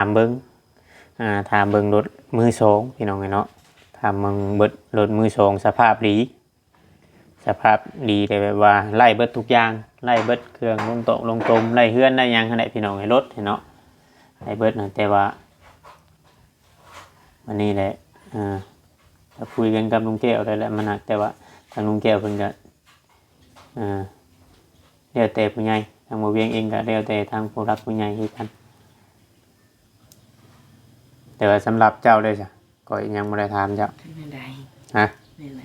າມເບິ່ງ ອ່າ ຖາມເບິ່ງລົດມືສອງພີ່ນ້ອງເອີຍເນາະ. ຖາມເບິ່ງເບິດລົດມືສອງ ສະພາບດີ ສະພາບດີ ແຕ່ແບບວ່າໄດ້ເບິດທຸກຢ່າງ ໄດ້ເບິດເຄື່ອງລົງຕອກລົງຕົມ ໄດ້ເຮືອນໄດ້ຫຍັງຫັ້ນແຫຼະພີ່ນ້ອງເອີຍ ລົດເນາະ ໄດ້ເບິດນະ. ແຕ່ວ່າ ອັນນີ້ແຫຼະ ອ່າ ກໍຄຸຍກັນກັບລຸງແກ້ວໄດ້ແຫຼະ ມັນຫາກແຕ່ວ່າທາງລຸງແກ້ວເພິ່ນກໍ ອ່າ ແລ້ວແຕ່ຜູ້ໃຫຍ່ ທາງບໍ່ວຽງເອງກໍແລ້ວແຕ່ທາງຜູ້ຫຼັກຜູ້ໃຫຍ່ຄືກັນ. ແຕ່ວ່າສຳລັບເຈົ້າເດ້ຊະ ຂ້ອຍຍັງບໍ່ໄດ້ຖາມເຈົ້າ. ແນວໃດ? ຮະ? ແນວໃດ?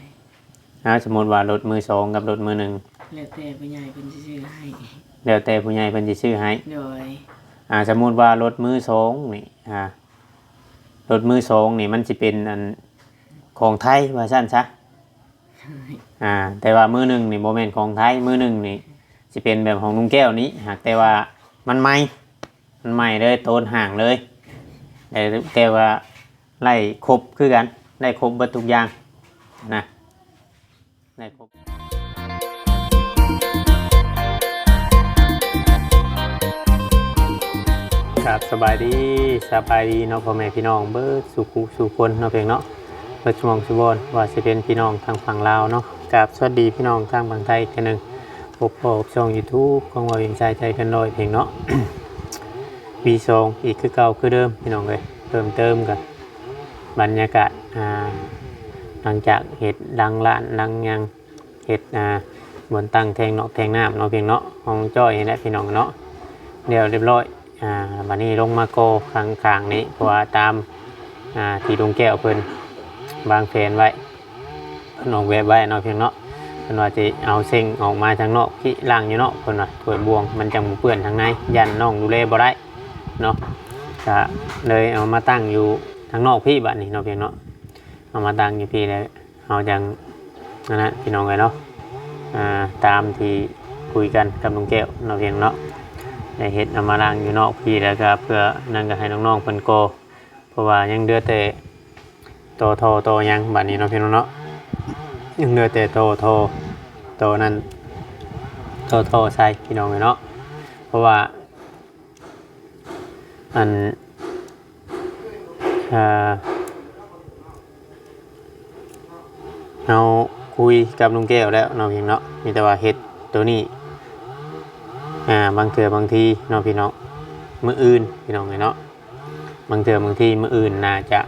ອ່າ ສົມມຸດວ່າລົດມືສອງກັບລົດມືໜຶ່ງ ແລ້ວແຕ່ຜູ້ໃຫຍ່ເພິ່ນຊິຊື້ໃຫ້. ແລ້ວແຕ່ຜູ້ໃຫຍ່ເພິ່ນຊິຊື້ໃຫ້. ໂດຍ. ອ່າ ສົມມຸດວ່າລົດມືສອງນີ້ ອ່າ ລົດມືສອງນີ້ມັນຊິເປັນອັນຂອງໄທວ່າຊັ້ນຊະ. ອ່າ ແຕ່ວ່າມືໜຶ່ງນີ້ບໍ່ແມ່ນຂອງໄທ ມືໜຶ່ງນີ້ຊິເປັນແບບຂອງລຸງແກ້ວນີ້ ຫາກແຕ່ວ່າມັນໃໝ່ ມັນໃໝ່ເລີຍ ໂຕນຫ້າງເລີຍ ແຕ່ ແຕ່ວ່າໄດ້ຄົບຄືກັນ ໄດ້ຄົບເບິດທຸກຢ່າງນະ ໄດ້ຄົບ. ຄາບ ສະບາຍດີ ສະບາຍດີເນາະ ພໍ່ແມ່ພີ່ນ້ອງເບິດສູ່ຄູ່ສູ່ຄົນເນາະ ພຽງເນາະ ເບິດສູ່ໝ່ອງສູ່ບ່ອນ ວ່າຊິເປັນພີ່ນ້ອງທາງຝັ່ງລາວເນາະ. ກາບສະຫວັດດີພີ່ນ້ອງທາງຝັ່ງໄທອີກເທື່ອໜຶ່ງ ພົບພໍ້ກັບຊ່ອງຢູທູບຂອງເວົ້າເອງຊາຍໃຈເກີນຮ້ອຍ ພຽງເນາະ ວີສອງ ອີກຄືເກົ່າຄືເດີມ ພີ່ນ້ອງເອີຍ. ເພີ່ມເຕີມກັນບັນຍາກາດ ອ່າ ຫຼັງຈາກເຮັດຫຼັງຮ້ານຫຼັງຫຍັງ ເຮັດ ອ່າ ບ່ອນຕັ້ງແທງນອກແທງນ້ຳເນາະ ພຽງເນາະ ຂອງຈ້ອຍນີ້ແຫຼະ ພີ່ນ້ອງເນາະ ແລ້ວຮຽບຮ້ອຍ. ອ່າ ບັດນີ້ລົງມາກໍ່ຂ້າງໆນີ້ ເພາະວ່າຕາມ ອ່າ ທີ່ລຸງແກ້ວເພິ່ນວາງແຜນໄວ້ ເພິ່ນອອກແບບໄວ້ເນາະ ພຽງເນາະ ເພິ່ນວ່າຊິເອົາເສັງອອກມາທາງນອກພີ້ ລ້າງຢູ່ນອກ ເພິ່ນວ່າຖ້ວຍບ່ວງມັນຈັ່ງບໍ່ເປື້ອນທາງໃນ ຢ້ານນ້ອງດູແລບໍ່ໄດ້ເນາະ ກະເລີຍເອົາມາຕັ້ງຢູ່ທາງນອກພີ້ ບັດນີ້ເນາະ ພຽງເນາະ ເອົາມາຕັ້ງຢູ່ພີ້ແລ້ວ ເຮົາຈັ່ງ ອັນນັ້ນ ພີ່ນ້ອງເອີຍເນາະ ອ່າ ຕາມທີ່ຄຸຍກັນກັບລຸງແກ້ວເນາະ ພຽງເນາະ ໄດ້ເຮັດເອົາມາລ້າງຢູ່ນອກພີ້ ແລ້ວກໍເພື່ອນັ້ນກໍໃຫ້ນ້ອງໆເພິ່ນກໍ່ ເພາະວ່າຍັງເຫຼືອແຕ່ຕໍ່ທໍ່ຕໍ່ຫຍັງ ບັດນີ້ເນາະ ພີ່ນ້ອງເນາະ ຍັງເຫຼືອແຕ່ຕໍ່ທໍ່ ຕໍ່ນັ້ນ ຕໍ່ທໍ່ໃສ່ ພີ່ນ້ອງເອີຍເນາະ ເພາະວ່າ ອັນ ເອີ ເຮົາຄຸຍກັບລຸງແກ້ວແລ້ວເນາະ ພຽງເນາະ ມີແຕ່ວ່າເຮັດໂຕນີ້ ອ່າ ບາງເທື່ອບາງທີເນາະ ພີ່ນ້ອງ ມື້ອື່ນ ພີ່ນ້ອງເອີຍເນາະ ບາງເທື່ອບາງທີມື້ອື່ນໜ້າຈະ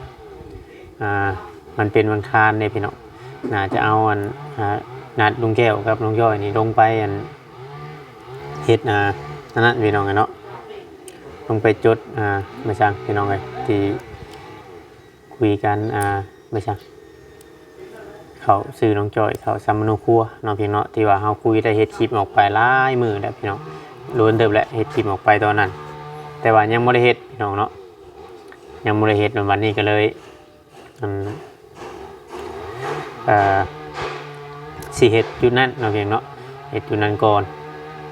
ອ່າ ມັນເປັນວັນຄານເດ້ ພີ່ນ້ອງ ໜ້າຈະເອົາ ອັນ ອ່າ ນັດລຸງແກ້ວກັບນ້ອງຈ້ອຍນີ້ລົງໄປ ອັນ ເຮັດ ອ່າ ອັນນັ້ນ ພີ່ນ້ອງເອີຍເນາະ ລົງໄປຈົດ ອ່າ ມາຊ່າງ ພີ່ນ້ອງເອີຍ ທີ່ຄຸຍກັນ ອ່າ ມາຊ່າງ ເຂົ້າຊື່ນ້ອງຈ້ອຍ ເຂົ້າສຳມະໂນຄົວເນາະ ພຽງເນາະ ທີ່ວ່າເຮົາຄຸຍໄດ້ເຮັດຄລິບອອກໄປຫຼາຍມື້ແລ້ວ ພີ່ນ້ອງ ໂດນເຕີບແລ້ວ ເຮັດຄລິບອອກໄປຕອນນັ້ນ ແຕ່ວ່າຍັງບໍ່ໄດ້ເຮັດ ພີ່ນ້ອງເນາະ ຍັງບໍ່ໄດ້ເຮັດ ວັນນີ້ກໍເລີຍ ອັນ ເອີ ຊິເຮັດຈຸດນັ້ນເນາະ ພຽງເນາະ ເຮັດຈຸດນັ້ນກ່ອນ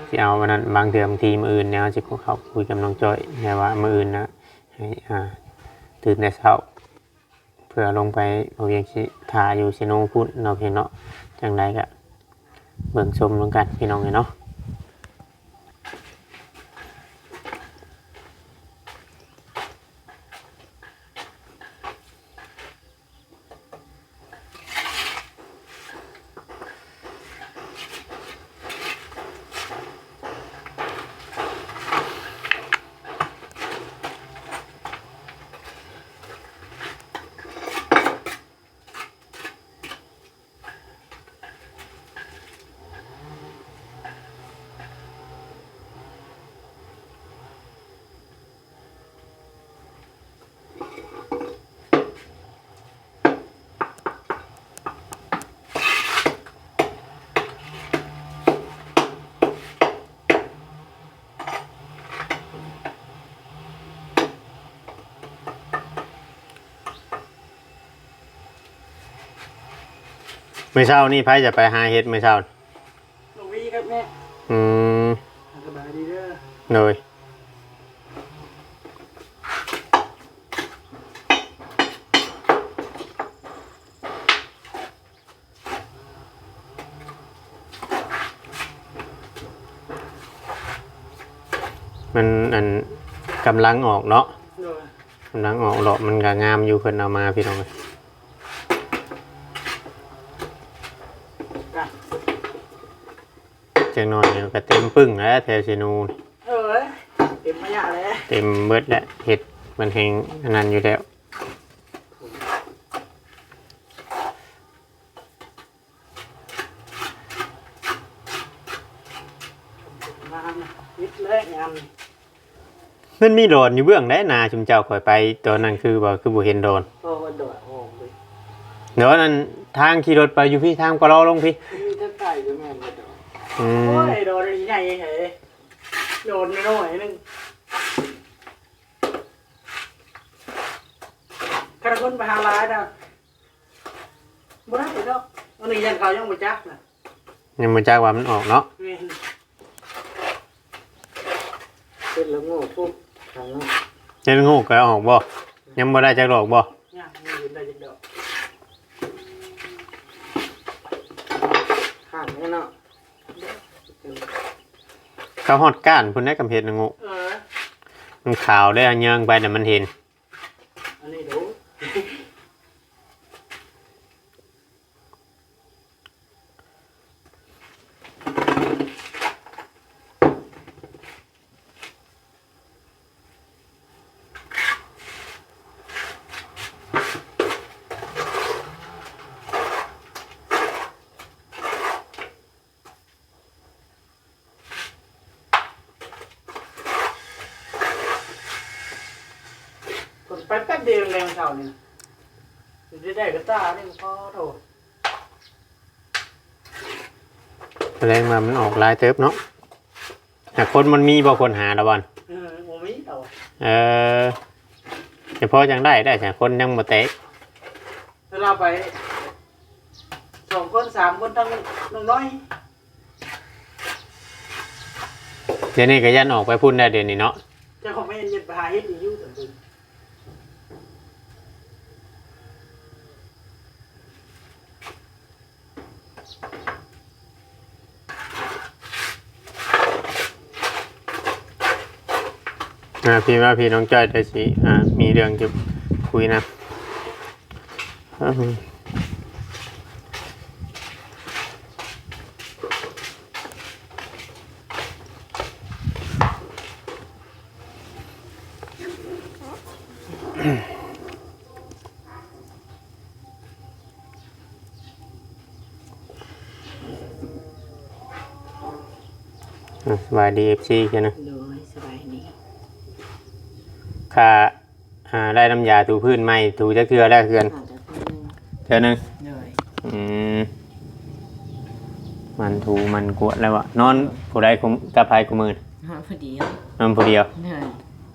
ຊິເອົາອັນນັ້ນ ບາງເທື່ອບາງທີມື້ອື່ນເນາະ ຊິເຂົ້າຄຸຍກັບນ້ອງຈ້ອຍ ແຕ່ວ່າມື້ອື່ນນະ ໃຫ້ ອ່າ ຕື່ນແຕ່ເຊົ້າ ເພື່ອລົງໄປ ບໍ່ວຽງຊິຖ້າຢູ່ເຊໂນພຸ້ນເນາະ ພຽງເນາະ ຈັ່ງໃດກໍເບິ່ງຊົມນຳກັນ ພີ່ນ້ອງເອີຍເນາະ. ມື້ເຊົ້ານີ້ໃຜຈະໄປຫາເຫັດມື້ເຊົ້າ? ນ້ອງວີກັບແມ່. ອືມ ສະບາຍດີເດີ. ໂດຍ. ມັນ ອັນ ກຳລັງອອກເນາະ. ໂດຍ. ກຳລັງອອກດອກ ມັນກໍງາມຢູ່ ເພິ່ນເອົາມາ ພີ່ນ້ອງເອີຍ. ຈັກໜ້ອຍນີ້ກໍເຕັມປຶ້ງແລ້ວ ແຖວເຊໂນນີ້. ເອີຍ ເຕັມມາຍະແລ້ວ ເຕັມເບິດແລ້ວ ເຮັດມັນແຮງອັນນັ້ນຢູ່ແລ້ວ. ງາມ ປິດເລີຍງາມ. ມັນມີດອນຢູ່ເບື້ອງໃດນາ ຊຸມເຈົ້າ ຂ້ອຍໄປຕອນນັ້ນ ຄືວ່າ ຄືບໍ່ເຫັນດອນ. ໂອ້ ດອນອອກເລີຍ ດອນອັນທາງຂີ່ລົດໄປຢູ່ພີ້ ທາງປະລໍລົງພີ້. ມີທາງໃຕ້ກໍແມ່ນບໍ່ດອນ. ອືມ ໂອ້ຍ ດອນໃຫຍ່ເຮີ້ຍ ດອນນ້ອຍໆໜຶ່ງ. ຄັນຄົນໄປຫາຫຼາຍນະ ບໍ່ໄດ້ດອກ. ອັນນີ້ຍັງ ເຂົາຍັງບໍ່ຈັກນະ ຍັງບໍ່ຈັກວ່າມັນອອກເນາະ. ແມ່ນ ເຮັດລະໂງກພຸ້ນ ທາງນັ້ນ ເຮັດລະໂງກກໍເອົາອອກບໍ່? ຍັງບໍ່ໄດ້ຈັກດອກບໍ່? ຍັງ ຍັງບໍ່ໄດ້ຈັກດອກ. ຂ້າງນີ້ເນາະ ເຂົາຮອດກ້ານພຸ້ນແຫຼະ ກຳເຮັດລະໂງກ. ເອີ ມັນຂາວເດ້ ເຍີງໄປແຕ່ມັນເຫັນ. ອັນນີ້ດູ. ເພິ່ນໄປແປັບດຽວແລງເຊົ້ານີ້ນະ ຊິໄດ້ໄດ້ກະຕ່ານີ້ພໍໂທ. ສະແດງວ່າມັນອອກຫຼາຍເຕີບເນາະ. ຫາຄົນມັນມີບໍ່ ຄົນຫາລະບອນ? ເອີ ບໍ່ມີດອກ. ເອີ ແຕ່ພໍຈັ່ງໄດ້ ໄດ້ສາມຄົນຍັງບໍ່ແຕກ. ແຕ່ລາວໄປສອງຄົນສາມຄົນ ທັງນ້ອງນ້ອຍ. ດຽວນີ້ກໍຢ້ານອອກໄປພຸ້ນໄດ້ ດຽວນີ້ເນາະ. ເຈົ້າຂອງແມ່ນຍັງໄປຫາເຮັດອີກຢູ່. ອ່າ ພີ່ມາ ພີ່ ນ້ອງຈ້ອຍ ດຽວຊິ ອ່າ ມີເລື່ອງຈະຄຸຍນຳ. ອ່າ ສະບາຍດີ ເອັຟຊີ ເນາະ. ໂດຍ ສະບາຍດີ. ຄ່າ ອ່າ ໄດ້ນ້ຳຢາຖູພື້ນໃໝ່ ຖູຈັກເທື່ອແລ້ວເຮືອນ? ເທື່ອໜຶ່ງ. ໂດຍ. ອືມ ມັນຖູມັນກວດແລ້ວເບາະ? ນອນຜູ້ໃດ ກັບໃຜຄູ່ມື້? ນອນຜູ້ດຽວ. ນອນຜູ້ດຽວ. ໂດຍ.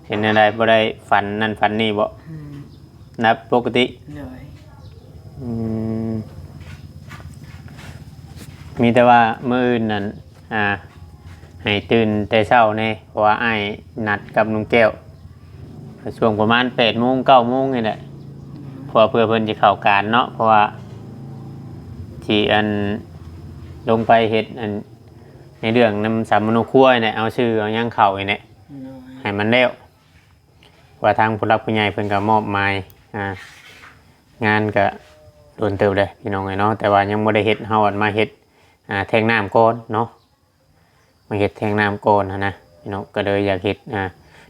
ເປັນແນວໃດ ບໍ່ໄດ້ຝັນນັ້ນຝັນນີ້ເບາະ? ອືມ ນັບປົກກະຕິ. ໂດຍ. ອືມ ມີແຕ່ວ່າມື້ອື່ນນັ້ນ ອ່າ ໃຫ້ຕື່ນແຕ່ເຊົ້າແດ່ ເພາະວ່າອ້າຍນັດກັບລຸງແກ້ວ ຊ່ວງປະມານແປດໂມງ ເກົ້າໂມງນີ້ແຫຼະ. ເພາະວ່າເພື່ອເພິ່ນຊິເຂົ້າການເນາະ ເພາະວ່າຊິ ອັນ ລົງໄປເຮັດ ອັນ ໃນເລື່ອງນຳສຳມະໂນຄົວນີ້ແຫຼະ ເອົາຊື່ເອົາຫຍັງເຂົ້ານີ້ແຫຼະ ໂດຍ ໃຫ້ມັນແລ້ວ. ວ່າທາງຜູ້ຫຼັກຜູ້ໃຫຍ່ເພິ່ນກໍມອບໝາຍ ອ່າ ງານກໍດົນເຕີບເດ້ພີ່ນ້ອງເອີຍເນາະ ແຕ່ວ່າຍັງບໍ່ໄດ້ເຮັດ ເຮົາອັນມາເຮັດ ອ່າ ແທງນ້ຳກ່ອນເນາະ ມາເຮັດແທງນ້ຳກ່ອນຫັ້ນນະພີ່ນ້ອງ ກໍເລີຍຢາກເຮັດ ອ່າ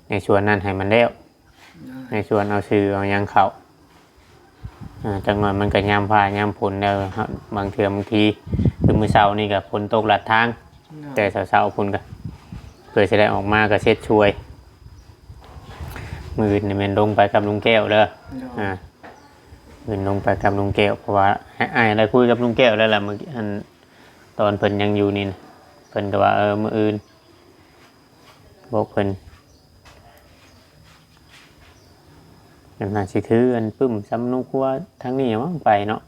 ໃນສ່ວນນັ້ນໃຫ້ມັນແລ້ວ ໃນສ່ວນເອົາຊື່ເອົາຫຍັງເຂົ້າ. ອ່າ ຈັກໜ້ອຍມັນກໍຍາມຟ້າຍາມຝົນແລ້ວ ບາງເທື່ອບາງທີ ຄືມື້ເຊົ້ານີ້ກໍຝົນຕົກລັດທາງ ແຕ່ເຊົ້າໆພຸ້ນກໍ ເພື່ອຊິໄດ້ອອກມາກໍເຊັດຊ່ວຍ. ມື້ອື່ນນີ້ແມ່ນລົງໄປກັບລຸງແກ້ວເດີ ອ່າ ມື້ອື່ນລົງໄປກັບລຸງແກ້ວ ເພາະວ່າອ້າຍໄດ້ຄຸຍກັບລຸງແກ້ວແລ້ວລະ ມື້ ອັນ ຕອນເພິ່ນຍັງຢູ່ນີ້ນະ ເພິ່ນກໍວ່າ ເອີ ມື້ອື່ນ ບອກເພິ່ນ ກໍໜ້າຊິຖືອັນປຶ້ມສຳມະໂນຄົວທາງນີ້ຫຍັງໄປເນາະ.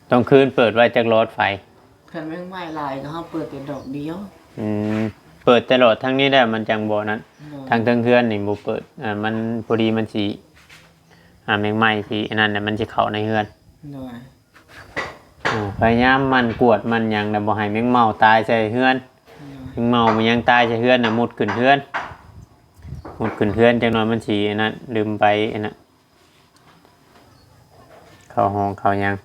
ຕອນຄືນເປີດໄວ້ຈັກຫຼອດໄຟ? ຄັນແມງໄມ້ຫຼາຍກໍເຮົາເປີດແຕ່ດອກດຽວ. ອືມ ເປີດແຕ່ຫຼອດທາງນີ້ແຫຼະ ມັນຈັ່ງບໍ່ນັ້ນ. ໂດຍ. ທາງເທິງເຮືອນນີ້ບໍ່ເປີດ ອ່າ ມັນພໍດີມັນຊິ ອ່າ ແມງໄມ້ຊິອັນນັ້ນແຫຼະ ມັນຊິເຂົ້າໃນເຮືອນ. ໂດຍ. ອືມ ພະຍາຍາມໝັ່ນກວດໝັ່ນຫຍັງ ແລ້ວບໍ່ໃຫ້ແມງເມົາຕາຍໃສ່ເຮືອນ. ໂດຍ. ເມົາມັນຍັງຕາຍໃສ່ເຮືອນນະ ມຸດຂຶ້ນເຮືອນ ມຸດຂຶ້ນເຮືອນ ຈັກໜ່ອຍມັນຊິອັນນັ້ນ ລືມໄປອັນນັ້ນ ເຂົ້າຫ້ອງເຂົ້າຫຍັງ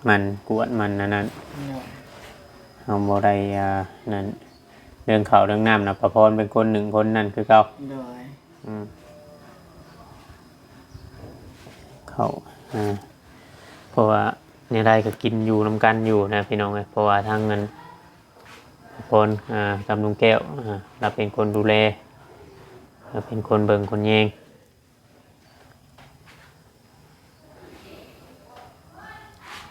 ມັນກວດມັນອັນນັ້ນ ໂດຍ ເຮົາບໍ່ໄດ້ ອ່າ ນັ້ນ ເລື່ອງເຂົ້າເລື່ອງນ້ຳນະ ປະພອນເປັນຄົນໜຶ້ງຄົນນັ້ນຄືເກົ່າ ໂດຍ ອືມ ເຂົ້າ ອ່າ ເພາະວ່າແນວໃດກໍກິນຢູ່ນຳກັນຢູ່ນະພີ່ນ້ອງເອີຍ ເພາະວ່າທາງນັ້ນ ພອນ ອ່າ ກັບລຸງແກ້ວ ອ່າ ລາວເປັນຄົນດູແລ ລາວເປັນຄົນເບິ່ງຄົນແຍງ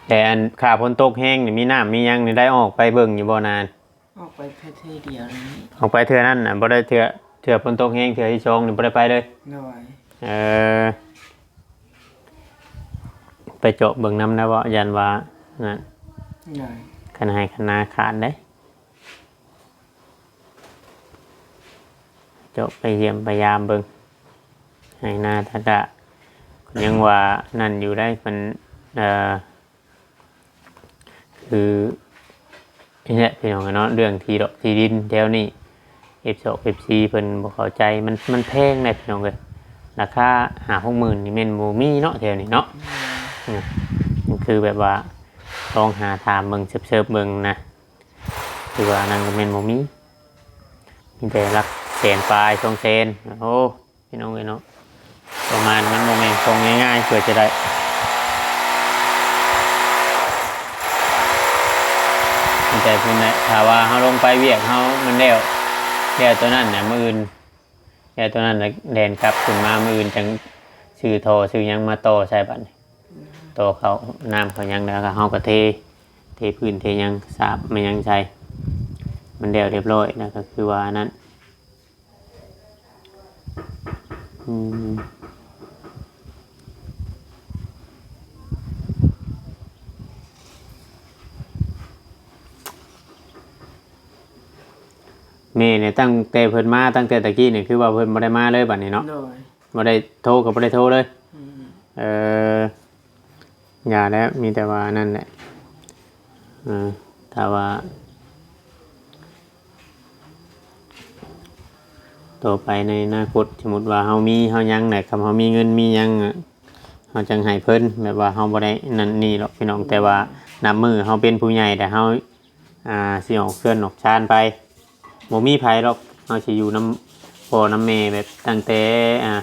ແຕ່ອັນ ຖ້າຝົນຕົກແຮງນີ້ ມີນ້ຳມີຫຍັງນີ້ ໄດ້ອອກໄປເບິ່ງຢູ່ບໍ່ນາ? ອອກໄປແຄ່ເທື່ອດຽວນີ້ ອອກໄປເທື່ອນັ້ນນະ ບໍ່ໄດ້ເທື່ອ ເທື່ອຝົນຕົກແຮງ ເທື່ອທີສອງນີ້ບໍ່ໄດ້ໄປເລີຍ ໂດຍ ເອີ ໄປເຈາະເບິ່ງນຳນະເວາະ ຢ້ານວ່ານັ້ນ ໂດຍ ຄັນໄຮ່ຄັນນາຂາດເດ້ ເຈາະໄປຢ້ຽມໄປຢາມເບິ່ງໄຮ່ນາ ຖ້າກະ ຍັງວ່ານັ້ນຢູ່ໄດ໋ ມັນ ເອີ ຄື ນີ້ແຫຼະພີ່ນ້ອງເນາະ ເລື່ອງທີ່ດອກທີ່ດິນແຖວນີ້ ເອັຟຊອກ ເອັຟຊີ ເພິ່ນບໍ່ເຂົ້າໃຈ ມັນ ມັນແພງເດ້ພີ່ນ້ອງເອີຍ ລາຄາຫ້າຫົກໝື່ນນີ້ແມ່ນບໍ່ມີເນາະ ແຖວນີ້ເນາະ ອືມ ອືມ ຄືແບບວ່າລອງຫາຖາມເບິ່ງ ເສີບໆເບິ່ງນະ ຄືວ່ານັ້ນກໍແມ່ນບໍ່ມີ ມີແຕ່ຫຼັກແສນປາຍ ສອງແສນ ໂອ້ ພີ່ນ້ອງເອີຍເນາະ ປະມານ ມັນບໍ່ແມ່ນຂອງງ່າຍໆ ເພື່ອຈະໄດ້ ມີແຕ່ພຸ້ນແຫຼະ ຖ້າວ່າເຮົາລົງໄປວຽກເຮົາມັນແລ້ວ ແລ້ວຕົວນັ້ນນະ ມື້ອື່ນ ແລ້ວຕົວນັ້ນນະ ແລ່ນກັບຂຶ້ນມາ ມື້ອື່ນຈັ່ງຊື້ທໍ່ຊື້ຫຍັງມາຕໍ່ໃສ່ບັດນີ້ ຕໍ່ເຂົ້ານ້ຳເຂົ້າຫຍັງ ແລ້ວກໍເຮົາກໍເທ ເທພື້ນເທຫຍັງ ສາບມາຫຍັງໃສ່ ມັນແລ້ວຮຽບຮ້ອຍ ແລ້ວກໍຄືວ່ານັ້ນ ອືມ ແມ່ນີ້ ຕັ້ງແຕ່ເພິ່ນມາ ຕັ້ງແຕ່ຕະກີ້ນີ້ ຄືວ່າເພິ່ນບໍ່ໄດ້ມາເລີຍບັດນີ້ເນາະ ໂດຍ ບໍ່ໄດ້ໂທກໍບໍ່ໄດ້ໂທເລີຍ ອືມ ເອີ ຢ່າແລ້ວ ມີແຕ່ວ່ານັ້ນແຫຼະ ເອີ ຖ້າວ່າຕໍ່ໄປໃນອະນາຄົດ ສົມມຸດວ່າເຮົາມີເຮົາຫຍັງແຫຼະ ຄັນເຮົາມີເງິນມີຫຍັງ ເຮົາຈັ່ງໃຫ້ເພິ່ນ ແບບວ່າເຮົາບໍ່ໄດ້ນັ້ນນີ້ດອກພີ່ນ້ອງ ແຕ່ວ່ານັບມື້ເຮົາເປັນຜູ້ໃຫຍ່ແລ້ວ ເຮົາ ອ່າ ຊິອອກເຮືອນອອກຊານໄປ ບໍ່ມີໃຜດອກ ເຮົາຊິຢູ່ນຳພໍ່ນຳແມ່ ແບບຕັ້ງແຕ່ ອ່າ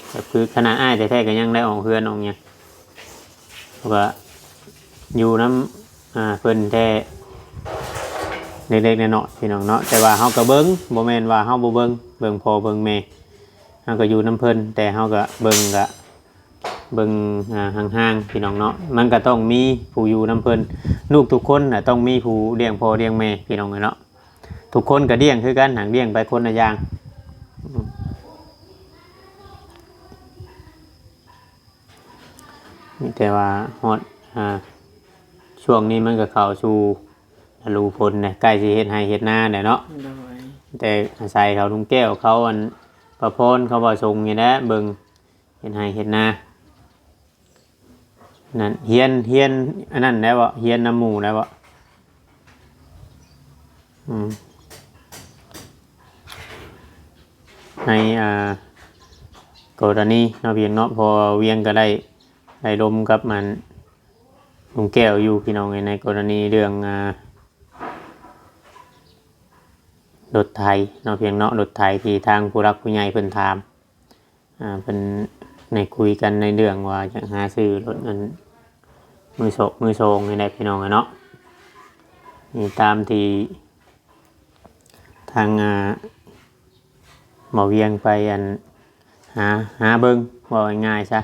ແບບຄືຂະໜາດອ້າຍແທ້ໆ ກໍຍັງໄດ້ອອກເຮືອນອອກຫຍັງ ແລ້ວກໍຢູ່ນຳ ອ່າ ເພິ່ນແທ້ ເລັກໆນ້ອຍໆ ພີ່ນ້ອງເນາະ ແຕ່ວ່າເຮົາກໍເບິ່ງ ບໍ່ແມ່ນວ່າເຮົາບໍ່ເບິ່ງ ເບິ່ງພໍ່ເບິ່ງແມ່ ເຮົາກໍຢູ່ນຳເພິ່ນ ແຕ່ເຮົາກໍເບິ່ງ ກໍ ເບິ່ງ ອ່າ ຫ່າງໆ ພີ່ນ້ອງເນາະ ມັນກໍຕ້ອງມີຜູ້ຢູ່ນຳເພິ່ນ ລູກທຸກຄົນນະຕ້ອງມີຜູ້ລ້ຽງພໍ່ລ້ຽງແມ່ ພີ່ນ້ອງເອີຍເນາະ ທຸກຄົນກໍລ້ຽງຄືກັນ ຫາກລ້ຽງໄປຄົນລະຢ່າງ ອືມ ມີແຕ່ວ່າຮອດ ອ່າ ຊ່ວງນີ້ມັນກໍເຂົ້າສູ່ລະດູຝົນແລ້ວ ໃກ້ຊິເຮັດໄຮ່ເຮັດນາແລ້ວເນາະ ໂດຍ ແຕ່ອາໄສເຂົາ ລຸງແກ້ວເຂົາ ອັນ ປະພອນເຂົາ ບ່າວສົງນີ້ແຫຼະເບິ່ງ ເຮັດໄຮ່ເຮັດນາ ນັ້ນ ຮຽນ ຮຽນອັນນັ້ນໄດ້ບໍ່? ຮຽນນຳໝູ່ໄດ້ບໍ່? ອືມ ໃນ ອ່າ ກໍລະນີເນາະ ພຽງເນາະ ເພາະວ່າວຽງກໍໄດ້ ໄດ້ລົມກັບອັນລຸງແກ້ວຢູ່ ພີ່ນ້ອງເອີຍ ໃນກໍລະນີເລື່ອງ ອ່າ ລົດໄຖເນາະ ພຽງເນາະ ລົດໄຖທີ່ທາງຜູ້ຫຼັກຜູ້ໃຫຍ່ເພິ່ນຖາມ ອ່າ ເພິ່ນໄດ້ຄຸຍກັນໃນເລື່ອງວ່າຢາກຫາຊື້ລົດອັນມືສອງ ມືສອງນີ້ແຫຼະ ພີ່ນ້ອງເອີຍເນາະ ນີ້ຕາມທີ່ທາງ ອ່າ ໝໍວຽງໄປອັນ ຫາ ຫາເບິ່ງ ເວົ້າງ່າຍໆຊະ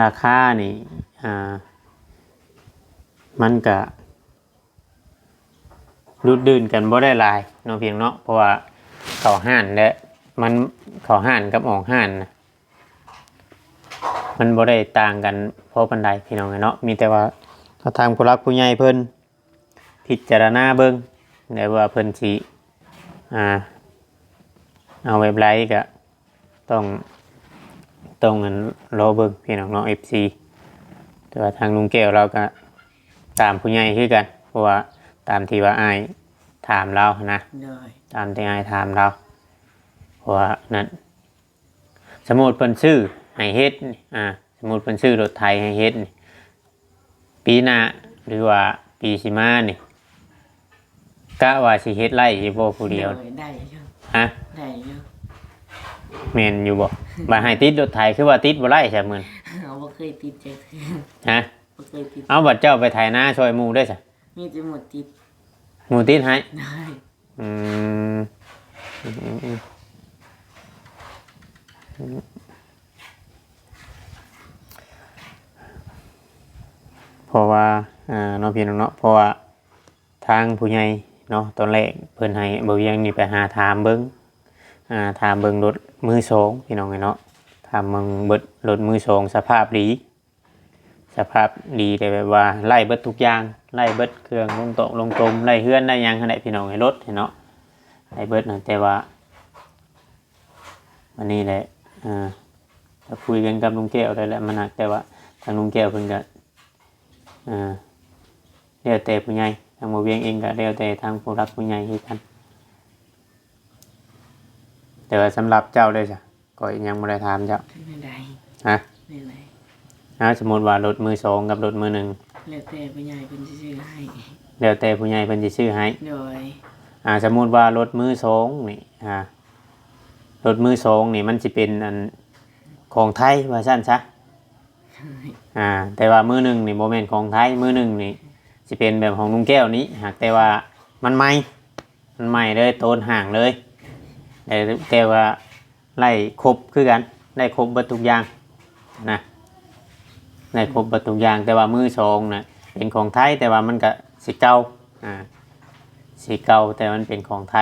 ລາຄານີ້ ອ່າ ມັນກະ ດຸດດື່ນກັນບໍ່ໄດ້ຫຼາຍເນາະ ພຽງເນາະ ເພາະວ່າເຂົ້າຮ້ານແຫຼະ ມັນເຂົ້າຮ້ານກັບອອກຮ້ານນະ ມັນບໍ່ໄດ້ຕ່າງກັນພໍປານໃດ ພີ່ນ້ອງເອີຍເນາະ ມີແຕ່ວ່າຖ້າທາງຜູ້ຫຼັກຜູ້ໃຫຍ່ເພິ່ນພິຈາລະນາເບິ່ງ ແລະວ່າເພິ່ນຊິ ອ່າ ເອົາແບບໃດກະ ຕ້ອງ ຕ້ອງອັນ ລໍເບິ່ງ ພີ່ນ້ອງເນາະ ເອັຟຊີ ແຕ່ວ່າທາງລຸງແກ້ວລາວກະຕາມຜູ້ໃຫຍ່ຄືກັນ ເພາະວ່າ ຕາມທີ່ວ່າອ້າຍຖາມລາວຫັ້ນນະ ໂດຍ ຕາມທີ່ອ້າຍຖາມລາວ ເພາະວ່ານັ້ນ ສົມມຸດເພິ່ນຊື້ໃຫ້ເຮັດນີ້ ອ່າ ສົມມຸດເພິ່ນຊື້ລົດໄຖໃຫ້ເຮັດນີ້ ປີໜ້າ ຫຼືວ່າປີຊິມານີ້ ກະວ່າຊິເຮັດໄລ່ຢູ່ບໍ່ຜູ້ດຽວ? ໂດຍ ໄດ້ຢູ່ ຮະ? ໄດ້ຢູ່ ແມ່ນຢູ່ບໍ່? ບັດໃຫ້ຕິດລົດໄຖ ຄືວ່າຕິດບໍ່ໄລ່ຊະມື້ນີ້? ເຮົາບໍ່ເຄີຍຕິດຈັກເທື່ອ ຮະ? ບໍ່ເຄີຍຕິດ ເອົາ ບັດເຈົ້າໄປໄຖນາຊ່ອຍໝູ່ເດ້ຊະ? ມີແຕ່ໝູ່ຕິດ ໝູ່ຕິດໃຫ້ ໂດຍ ອືມ ອືມ ອືມ ອືມ ເພາະວ່າ ອ່າ ເນາະ ພີ່ນ້ອງເນາະ ເພາະວ່າທາງຜູ້ໃຫຍ່ເນາະ ຕອນແລກເພິ່ນໃຫ້ບ່າວວຽງນີ້ໄປຫາຖາມເບິ່ງ ອ່າ ຖາມເບິ່ງລົດມືສອງ ພີ່ນ້ອງເອີຍເນາະ ຖາມເບິ່ງເບິດລົດມືສອງ ສະພາບດີ ສະພາບດີ ແຕ່ແບບວ່າໄລ່ເບິດທຸກຢ່າງ ໄລ່ເບິດເຄື່ອງລົງຕອກລົງຕົມ ໄລ່ເຮືອນໄດ້ຫຍັງຫັ້ນແຫຼະ ພີ່ນ້ອງເອີຍ ລົດຫັ້ນເນາະ ໄລ່ເບິດຫັ້ນ ແຕ່ວ່າ ອັນນີ້ແຫຼະ ອ່າ ກໍຄຸຍກັນກັບລຸງແກ້ວໄດ້ແຫຼະ ມັນຫາກແຕ່ວ່າທາງລຸງແກ້ວເພິ່ນກໍ ອ່າ ແລ້ວແຕ່ຜູ້ໃຫຍ່ ທາງບ່າວວຽງເອງກໍແລ້ວແຕ່ທາງຜູ້ຫຼັກຜູ້ໃຫຍ່ຄືກັນ ແຕ່ວ່າສຳລັບເຈົ້າເດ້ຊະ? ຂ້ອຍຍັງບໍ່ໄດ້ຖາມເຈົ້າ ແນວໃດ? ຮະ? ແນວໃດ? ອ່າ ສົມມຸດວ່າລົດມືສອງກັບລົດມືໜຶ່ງ ແລ້ວແຕ່ຜູ້ໃຫຍ່ເພິ່ນຊິຊື້ໃຫ້ ແລ້ວແຕ່ຜູ້ໃຫຍ່ເພິ່ນຊິຊື້ໃຫ້ ໂດຍ ອ່າ ສົມມຸດວ່າລົດມືສອງນີ້ ອ່າ ລົດມືສອງນີ້ມັນຊິເປັນອັນຂອງໄທວ່າຊັ້ນຊະ ໂດຍ ອ່າ ແຕ່ວ່າມືໜຶ່ງນີ້ບໍ່ແມ່ນຂອງໄທ ມືໜຶ່ງນີ້ຊິເປັນແບບຂອງລຸງແກ້ວນີ້ ຫາກແຕ່ວ່າມັນໃໝ່ ມັນໃໝ່ເລີຍ ໂຕນຫ້າງເລີຍ ແຕ່ ແຕ່ວ່າໄດ້ຄົບຄືກັນ ໄດ້ຄົບເບິດທຸກຢ່າງນະ ໄດ້ຄົບເບິດທຸກຢ່າງ ແຕ່ວ່າມືສອງນະເປັນຂອງໄທ ແຕ່ວ່າມັນກະຊິເກົ່າ ອ່າ ຊິເກົ່າ ແຕ່ມັນເປັນຂອງໄທ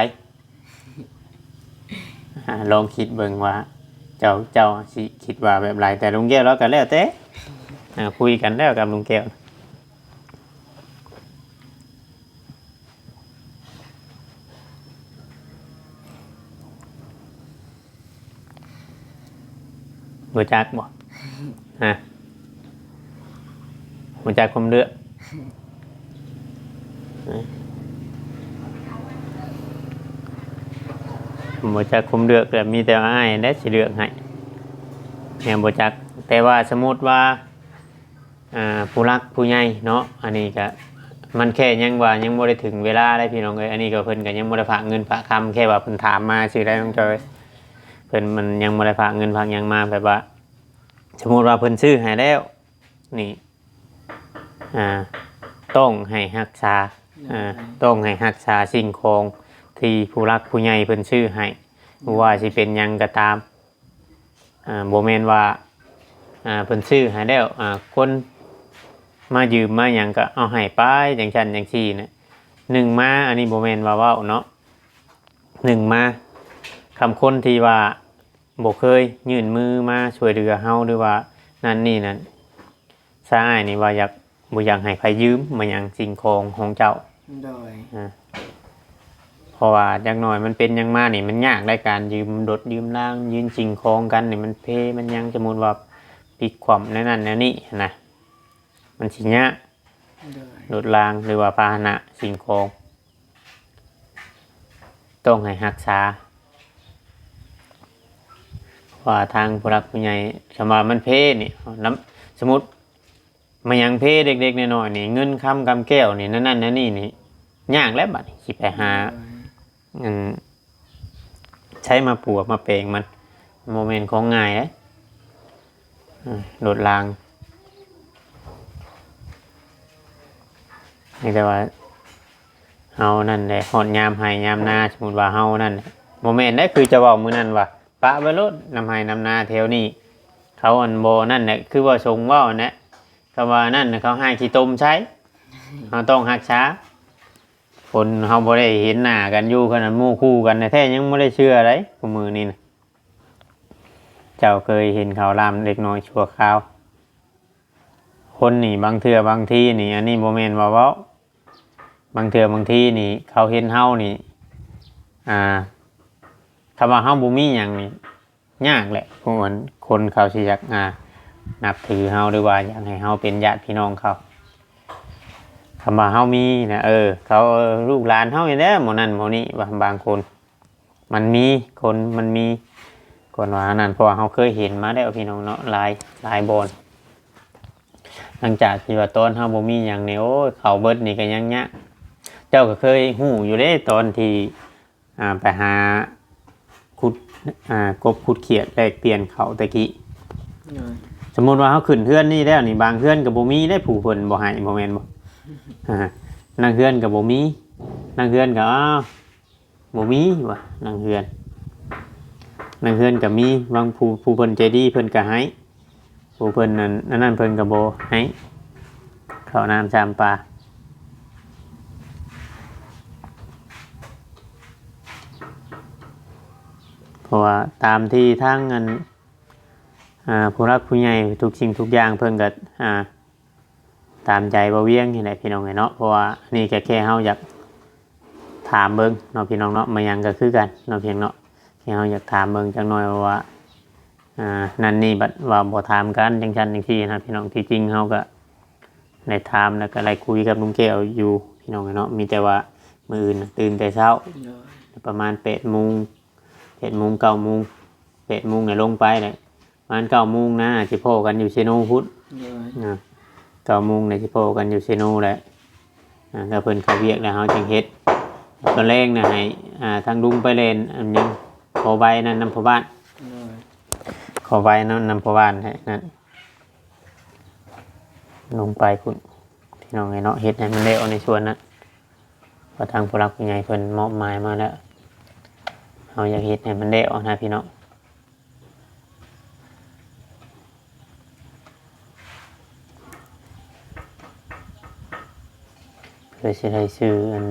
ອ່າ ລອງຄິດເບິ່ງວ່າເຈົ້າ ເຈົ້າຊິຄິດວ່າແບບໃດ ແຕ່ລຸງແກ້ວລາວກະແລ້ວແຕ່ ອ່າ ຄຸຍກັນແລ້ວກັບລຸງແກ້ວ. ຮູ້ຈັກບໍ່? ຮະ? ຮູ້ຈັກຄວາມເລືອກ? ບໍ່ຈັກຄວາມເລືອກ ແຕ່ມີແຕ່ອ້າຍແຫຼະຊິເລືອກໃຫ້ ແມ່ນບໍ່ຈັກ. ແຕ່ວ່າສົມມຸດວ່າ ອ່າ ຜູ້ຫຼັກຜູ້ໃຫຍ່ເນາະ ອັນນີ້ກະ ມັນແຄ່ຍັງວ່າຍັງບໍ່ໄດ້ເຖິງເວລາເດ້ພີ່ນ້ອງເອີຍ. ອັນນີ້ກໍເພິ່ນກໍຍັງບໍ່ໄດ້ຝາກເງິນຝາກຄຳ ແຄ່ວ່າເພິ່ນຖາມມາຊື່ໄດ໋ນ້ອງຈອຍ ເພິ່ນມັນຍັງບໍ່ໄດ້ຝາກເງິນຝາກຫຍັງມາ ແບບວ່າ ສົມມຸດວ່າເພິ່ນຊື້ໃຫ້ແລ້ວນີ້ ອ່າ ຕ້ອງໃຫ້ຮັກສາ ອ່າ ຕ້ອງໃຫ້ຮັກສາສິ່ງຂອງທີ່ຜູ້ຫຼັກຜູ້ໃຫຍ່ເພິ່ນຊື້ໃຫ້ ບໍ່ວ່າຊິເປັນຫຍັງກໍຕາມ. ອ່າ ບໍ່ແມ່ນວ່າ ອ່າ ເພິ່ນຊື້ໃຫ້ແລ້ວ ອ່າ ຄົນມາຢືມມາຫຍັງກໍເອົາໃຫ້ໄປ ຈັ່ງຊັ້ນຈັ່ງຊີ້ນະ. ໜຶ່ງມາ ອັນນີ້ບໍ່ແມ່ນວ່າເວົ້າເນາະ ໜຶ່ງມາ ຄຳຄົນທີ່ວ່າບໍ່ເຄີຍຍື່ນມືມາຊ່ວຍເຫຼືອເຮົາ ຫຼືວ່ານັ້ນນີ້ນັ້ນ ຊາອ້າຍນີ້ວ່າຢາກ ບໍ່ຢາກໃຫ້ໃຜຢືມມາຫຍັງສິ່ງຂອງຂອງເຈົ້າ ໂດຍ ອ່າ ເພາະວ່າຈັກໜ້ອຍມັນເປັນຫຍັງມານີ້ ມັນຍາກໃນການຢືມລົດຢືມລາງ ຢືມສິ່ງຂອງກັນນີ້ ມັນເພ ມັນຫຍັງ ສົມມຸດວ່າພິກຂວ້ຳແນວນັ້ນແນວນີ້ຫັ້ນນະ ມັນຊິຍາກ ໂດຍ ລົດລາງ ຫຼືວ່າພາຫະນະສິ່ງຂອງ ຕ້ອງໃຫ້ຮັກສາ ເພາະວ່າທາງຜູ້ຫຼັກຜູ້ໃຫຍ່ ຄຳວ່າມັນເພນີ້ ນຳ ສົມມຸດ ມາຫຍັງເພເລັກໆນ້ອຍໆນີ້ ເງິນຄຳກຳແກ້ວນີ້ ນັ້ນໆນີ້ ຍາກແລ້ວບັດນີ້ ຊິໄປຫາ ໂດຍ ອັນ ໃຊ້ມາປົວມາແປງມັນ ບໍ່ແມ່ນຂອງງ່າຍເດ້ ອາ ລົດລາງ ມີແຕ່ວ່າເຮົານັ້ນແຫຼະ ຮອດຍາມໄຮ່ຍາມນາ ສົມມຸດວ່າເຮົານັ້ນແຫຼະ ບໍ່ແມ່ນເດ້ ຄືເຈົ້າເວົ້າມື້ນັ້ນວ່າ ປະໄວ້ໂລດ ນຳໄຮ່ນຳນາແຖວນີ້ ເຂົາອັນບໍ່ນັ້ນແຫຼະ ຄືວ່າຊົງເວົ້າຫັ້ນແຫຼະ ຄຳວ່ານັ້ນ ເຂົາຫາຂີ້ຕົມໃສ່ ເຮົາຕ້ອງຮັກສາ ຄົນເຮົາບໍ່ໄດ້ເຫັນໜ້າກັນຢູ່ ຂະໜາດໝູ່ຄູ່ກັນແທ້ໆ ຍັງບໍ່ໄດ້ເຊື່ອໃດ ຄູ່ມື້ນີ້ນະ ເຈົ້າເຄີຍເຫັນເຂົາລ່າມເດັກນ້ອຍຊົ່ວຄາວ ຄົນນີ້ບາງເທື່ອບາງທີນີ້ ອັນນີ້ບໍ່ແມ່ນວ່າເວົ້າ ບາງເທື່ອບາງທີນີ້ ເຂົາເຫັນເຮົານີ້ ອ່າ ຄຳວ່າເຮົາບໍ່ມີຫຍັງນີ້ ຍາກແຫຼະ ຄົນ ຄົນເຂົາຊິຢາກ ອ່າ ນັບຖືເຮົາ ຫຼືວ່າຢາກໃຫ້ເຮົາເປັນຍາດພີ່ນ້ອງເຂົາ. ຄຳວ່າເຮົາມີນະ ເອີ ເຂົາ ລູກຫຼານເຮົານີ້ແຫຼະ ໝໍນັ້ນໝໍນີ້ວ່າ ບາງຄົນ ມັນມີ ຄົນມັນມີ ຄົນວ່າອັນນັ້ນ ເພາະວ່າເຮົາເຄີຍເຫັນມາແລ້ວພີ່ນ້ອງເນາະ ຫຼາຍ ຫຼາຍບ່ອນ. ຫຼັງຈາກທີ່ວ່າຕອນເຮົາບໍ່ມີຫຍັງນີ້ ໂອ້ຍ ເຂົ້າເບິດນີ້ກໍຍັງຍາກ. ເຈົ້າກໍເຄີຍຮູ້ຢູ່ເດ້ ຕອນທີ່ ອ່າ ໄປຫາຂຸດ ອ່າ ກົບຂຸດຂຽດແລກປ່ຽນເຂົ້າແຕ່ກີ້. ໂດຍ ສົມມຸດວ່າເຮົາຂຶ້ນເຮືອນນີ້ແລ້ວນີ້ ບາງເຮືອນກໍບໍ່ມີເດ້ ຜູ້ເພິ່ນບໍ່ໃຫ້ ບໍ່ແມ່ນບໍ່? ອ່າ ນາງເຮືອນກໍບໍ່ມີ ນາງເຮືອນກໍ ອ້າວ ບໍ່ມີວ່າ ນາງເຮືອນ ນາງເຮືອນກໍມີ ບາງຜູ້ ຜູ້ເພິ່ນໃຈດີເພິ່ນກໍໃຫ້. ຜູ້ເພິ່ນນັ້ນ ອັນນັ້ນເພິ່ນກໍບໍ່ໃຫ້ເຂົ້ານ້ຳຊຳປາ ເພາະວ່າຕາມທີ່ທາງອັນ ອ່າ ຜູ້ຫຼັກຜູ້ໃຫຍ່ທຸກສິ່ງທຸກຢ່າງເພິ່ນກໍ ອ່າ ຕາມໃຈບໍ່ວຽງນີ້ແຫຼະພີ່ນ້ອງເອີຍເນາະ. ເພາະວ່ານີ້ກໍແຄ່ເຮົາຢາກຖາມເບິ່ງເນາະພີ່ນ້ອງເນາະ ມາຫຍັງກໍຄືກັນເນາະ ພຽງເນາະ ແຄ່ເຮົາຢາກຖາມເບິ່ງຈັກໜ່ອຍວ່າ ອ່າ ນັ້ນນີ້ບັດວ່າບໍ່ຖາມກັນ ຈັ່ງຊັ້ນຈັ່ງຊີ້ນະພີ່ນ້ອງ. ທີ່ຈິງເຮົາກໍໄດ້ຖາມ ແລ້ວກໍໄດ້ຄຸຍກັບລຸງແກ້ວຢູ່ພີ່ນ້ອງເນາະ. ມີແຕ່ວ່າມື້ອື່ນນະຕື່ນແຕ່ເຊົ້າ ໂດຍ ປະມານແປດໂມງ ແປດໂມງ ເກົ້າໂມງ ແປດໂມງນະລົງໄປແຫຼະ ປະມານເກົ້າໂມງນະ ຊິພໍ້ກັນຢູ່ເຊໂນພຸ້ນ ໂດຍ ນະ ເກົ້າໂມງນະ ຊິພໍ້ກັນຢູ່ເຊໂນແຫຼະ. ອ່າ ຖ້າເພິ່ນເຂົ້າວຽກແລ້ວເຮົາຈຶ່ງເຮັດ. ຕອນແລງນະໃຫ້ ອ່າ ທາງລຸງໄປແລ່ນອັນຫຍັງ ຂໍໃບນັ້ນນຳພໍ່ບ້ານ ໂດຍ ຂໍໃບນັ້ນນຳພໍ່ບ້ານໃຫ້ນັ້ນ ລົງໄປພຸ້ນພີ່ນ້ອງເອີຍເນາະ ເຮັດໃຫ້ມັນແລ້ວໃນສ່ວນນັ້ນ ເພາະທາງຜູ້ຫຼັກຜູ້ໃຫຍ່ເພິ່ນມອບໝາຍມາແລ້ວ ເຮົາຢາກເຮັດໃຫ້ມັນແລ້ວນະພີ່ນ້ອງ. ເພື່ອຊິໄດ້ຊື້ອັນ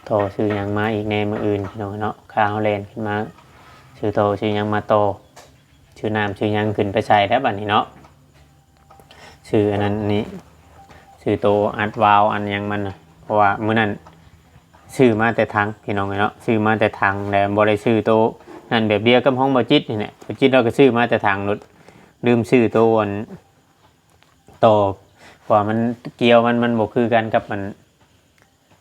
ທໍ່ຊື້ຫຍັງມາອີກແດ່ມື້ອື່ນພີ່ນ້ອງເນາະ. ຄ່າເຮົາແລ່ນຂຶ້ນມາ ຊື້ທໍ່ຊື້ຫຍັງມາຕໍ່ ຊື້ນ້ຳຊື້ຫຍັງຂຶ້ນໄປໃສ່ແລ້ວບັດນີ້ເນາະ. ຊື້ອັນນັ້ນອັນນີ້ ຊື້ໂຕອັດວາວອັນຫຍັງມັນນະ ເພາະວ່າມື້ນັ້ນຊື້ມາແຕ່ຖັງພີ່ນ້ອງເອີຍເນາະ ຊື້ມາແຕ່ຖັງ ແລ້ວບໍ່ໄດ້ຊື້ໂຕນັ້ນ ແບບດຽວກັບຂອງບ່າວຈິດນີ້ແຫຼະ. ບ່າວຈິດລາວກໍຊື້ມາແຕ່ຖັງໂລດ ລືມຊື້ໂຕອັນ ຕໍ່ ເພາະວ່າມັນ ກຽວມັນ ມັນບໍ່ຄືກັນກັບມັນ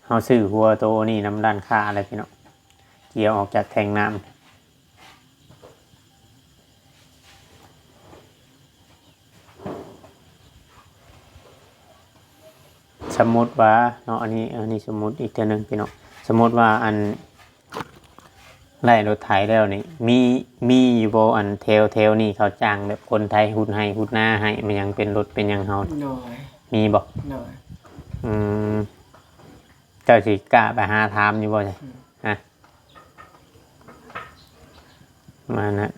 ເຮົາຊື້ຫົວໂຕນີ້ນຳຮ້ານຄ້າແຫຼະພີ່ນ້ອງ ກຽວອອກຈາກແທງນ້ຳ. ສົມມຸດວ່າເນາະ ອັນນີ້ ອັນນີ້ສົມມຸດອີກເທື່ອໜຶ່ງພີ່ນ້ອງ ສົມມຸດວ່າອັນ ໄລ່ລົດໄຖແລ້ວນີ້ ມີ ມີຢູ່ບໍ່ ອັນແຖວ ແຖວນີ້ເຂົາຈ້າງແບບຄົນໄຖຫຸດໄຮ່ຫຸດນາໃຫ້ ມັນຫຍັງເປັນລົດເປັນຫຍັງເຮົາ ໂດຍ ມີບໍ່? ໂດຍ ອືມ ເຈົ້າຊິກ້າໄປຫາຖາມຢູ່ບໍ່? ອືມ ຮະ ປະມານນັ້ນ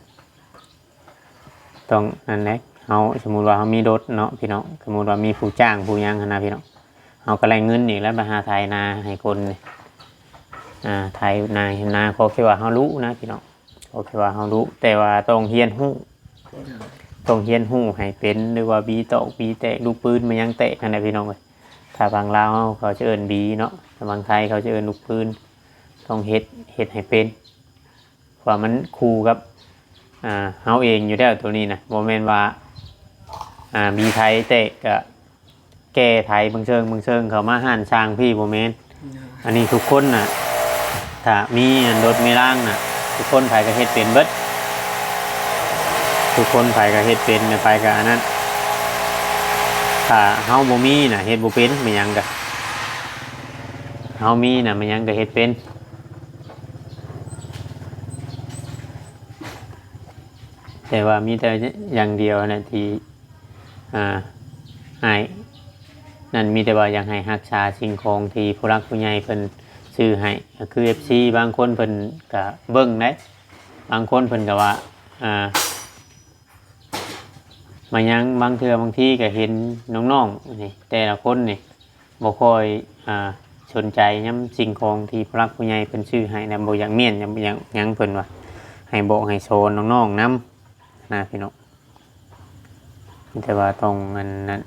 ຕ້ອງນັ້ນແຫຼະ ເຮົາ ສົມມຸດວ່າເຮົາມີລົດເນາະພີ່ນ້ອງ ສົມມຸດວ່າມີຜູ້ຈ້າງຜູ້ຫຍັງຫັ້ນນະພີ່ນ້ອງ ເຮົາກໍໄດ້ເງິນອີກແລ້ວ ໄປຫາໄຖນາໃຫ້ຄົນນີ້ ອ່າ ໄຖນາ ນາ ຂໍແຄ່ວ່າເຮົາຮູ້ນະພີ່ນ້ອງ ຂໍແຄ່ວ່າເຮົາຮູ້ ແຕ່ວ່າຕ້ອງຮຽນຮູ້ ຕ້ອງຮຽນຮູ້ໃຫ້ເປັນ ຫຼືວ່າບີຕອກບີແຕກ ລູກປືນມາຫຍັງແຕກຫັ້ນນະພີ່ນ້ອງເອີຍ. ຖ້າຝັ່ງລາວເຮົາ ເຂົາຈະເອີ້ນບີເນາະ ຖ້າຝັ່ງໄທເຂົາຈະເອີ້ນລູກປືນ ຕ້ອງເຮັດ ເຮັດໃຫ້ເປັນ ເພາະວ່າມັນຄູ່ກັບ ອ່າ ເຮົາເອງຢູ່ແລ້ວໂຕນີ້ນະ ບໍ່ແມ່ນວ່າ ອ່າ ບີໄທແຕກກະແກ່ໄທເບິ່ງເຊີງເບິ່ງເຊີງ ເຂົ້າມາຮ້ານຊ່າງພີ້ ບໍ່ແມ່ນ. ໂດຍ ອັນນີ້ທຸກຄົນນະ ຖ້າມີອັນລົດມີລາງນະ ທຸກຄົນໃຜກໍເຮັດເປັນເບິດ ທຸກຄົນໃຜກໍເຮັດເປັນ ໃຜກໍອັນນັ້ນ ຖ້າເຮົາບໍ່ມີນະ ເຮັດບໍ່ເປັນ ແມ່ນຫຍັງກະ ເຮົາມີນະ ແມ່ນຫຍັງກໍເຮັດເປັນ. ແຕ່ວ່າມີແຕ່ຢ່າງດຽວຫັ້ນແຫຼະທີ່ ອ່າ ອ້າຍນັ້ນ ມີແຕ່ວ່າຢາກໃຫ້ຮັກສາສິ່ງຂອງທີ່ຜູ້ຫຼັກຜູ້ໃຫຍ່ເພິ່ນຊື້ໃຫ້ ກໍຄືເອັຟຊີບາງຄົນເພິ່ນກໍເບິ່ງໄດ໋ ບາງຄົນເພິ່ນກໍວ່າ ອ່າ ມາຫຍັງ ບາງເທື່ອບາງທີກໍເຫັນນ້ອງໆນີ້ ແຕ່ລະຄົນນີ້ ບໍ່ຄ່ອຍ ອ່າ ສົນໃຈນຳສິ່ງຂອງທີ່ຜູ້ຫຼັກຜູ້ໃຫຍ່ເພິ່ນຊື້ໃຫ້ນະ ບໍ່ຢາກມ້ຽນ ຢາກ ຢາກຫຍັງ ເພິ່ນວ່າໃຫ້ບອກໃຫ້ສອນນ້ອງໆນຳນະພີ່ນ້ອງ. ແຕ່ວ່າຕ້ອງອັນນັ້ນ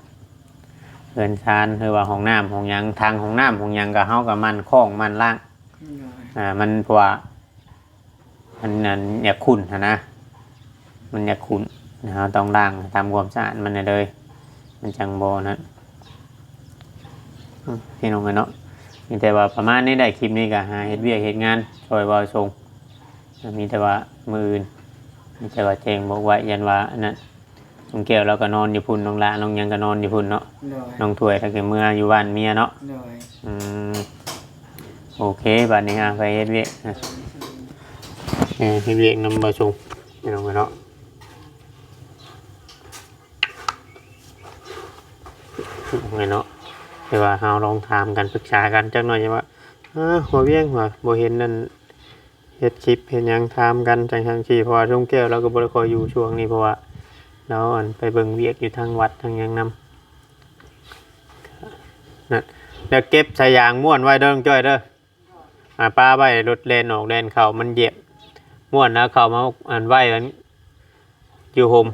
ເຮືອນຊານ ຫຼືວ່າຫ້ອງນ້ຳຫ້ອງຫຍັງ ຖັງຫ້ອງນ້ຳຫ້ອງຫຍັງ ກໍເຮົາກໍໝັ່ນຄ້ອງໝັ່ນລ້າງ ໂດຍ ອ່າ ມັນ ເພາະວ່າ ມັນນັ້ນຢາກຂຸ້ນຫັ້ນນະ ມັນຢາກຂຸ້ນ ເຮົາຕ້ອງລ້າງທຳຄວາມສະອາດມັນເລີຍ ມັນຈັ່ງບໍ່ນັ້ນ. ອືມ ພີ່ນ້ອງເອີຍເນາະ ມີແຕ່ວ່າປະມານນີ້ແຫຼະ ຄລິບນີ້ກໍຫາເຮັດວຽກເຮັດງານຊ່ອຍບ່າວສົງ ມີແຕ່ວ່າມື້ອື່ນ ມີແຕ່ວ່າແຈ້ງບອກໄວ້ ຢ້ານວ່າອັນນັ້ນ ນ້ອງແກ້ວລາວກໍນອນຢູ່ພຸ້ນ ນ້ອງຫຼ້ານ້ອງຫຍັງກໍນອນຢູ່ພຸ້ນເນາະ ໂດຍ ນ້ອງຖ້ວຍລາວກໍເມືອຢູ່ບ້ານເມຍເນາະ ໂດຍ ອືມ ໂອເຄ ບາດນີ້ຫາໄປເຮັດວຽກ ເອີ ເຮັດວຽກນຳບ່າວສົງ ພີ່ນ້ອງເອີຍເນາະ. ແມ່ນເນາະ ແຕ່ວ່າເຮົາລອງຖາມກັນ ປຶກສາກັນຈັກໜ້ອຍ ວ່າ ເອີ ຫົວວຽງວ່າ ບໍ່ເຫັນນັ້ນ ເຮັດຄລິບເຮັດຫຍັງ ຖາມກັນຈັ່ງຊັ້ນຈັ່ງຊີ້ ເພາະວ່າລຸງແກ້ວລາວກໍບໍ່ໄດ້ຄ່ອຍຢູ່ຊ່ວງນີ້ ເພາະວ່າລາວ ອັນ ໄປເບິ່ງວຽກຢູ່ທາງວັດທາງຫຍັງນຳ ນັ້ນ ແລ້ວເກັບສາຍຢາງມ້ວນໄວ້ເດີ ນ້ອງຈ້ອຍເດີ. ອາ ປາໄວ້ລົດແລ່ນອອກແລ່ນເຂົ້າ ມັນຢຽບ ມ້ວນເອົາເຂົ້າມາ ອັນ ໄວ້ ອັນ ຢູ່ຮົ່ມ.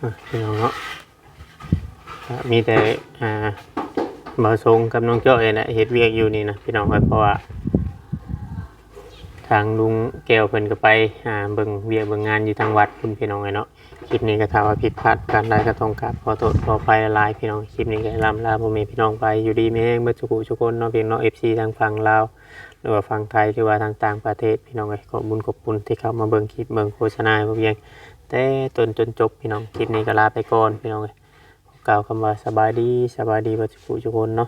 ອ່ະ ພີ່ນ້ອງເນາະ ກະມີແຕ່ ອ່າ ບ່າວສົງກັບນ້ອງຈ້ອຍນີ້ແຫຼະເຮັດວຽກຢູ່ນີ້ນະ ພີ່ນ້ອງເອີຍ ເພາະວ່າທາງລຸງແກ້ວເພິ່ນກໍໄປ ອ່າ ເບິ່ງວຽກເບິ່ງງານຢູ່ທາງວັດພຸ້ນ ພີ່ນ້ອງເອີຍເນາະ. ຄລິບນີ້ກໍຖ້າວ່າຜິດພາດປະການໃດ ກໍຕ້ອງກາບຂໍໂທດຂໍອະໄພຫຼາຍໆ ພີ່ນ້ອງ. ຄລິບນີ້ກໍລ່ຳລາພໍ່ແມ່ພີ່ນ້ອງໄປ ຢູ່ດີມີແຮງເບິດສູ່ຜູ້ສູ່ຄົນເນາະ ພີ່ນ້ອງເນາະ ເອັຟຊີ ທາງຝັ່ງລາວ ຫຼືວ່າຝັ່ງໄທ ຫຼືວ່າທາງຕ່າງປະເທດ ພີ່ນ້ອງເອີຍ. ຂອບບຸນຂອບຄຸນທີ່ເຂົ້າມາເບິ່ງຄລິບເບິ່ງໂຄສະນາໃຫ້ພວກເຮົາ ແຕ່ຕົ້ນຈົນຈົບ ພີ່ນ້ອງ. ຄລິບນີ້ກໍລາໄປກ່ອນ ພີ່ນ້ອງເອີຍ. ຂໍກ່າວຄຳວ່າສະບາຍດີ ສະບາຍດີເບິດສູ່ຜູ້ສູ່ຄົນເນາະ.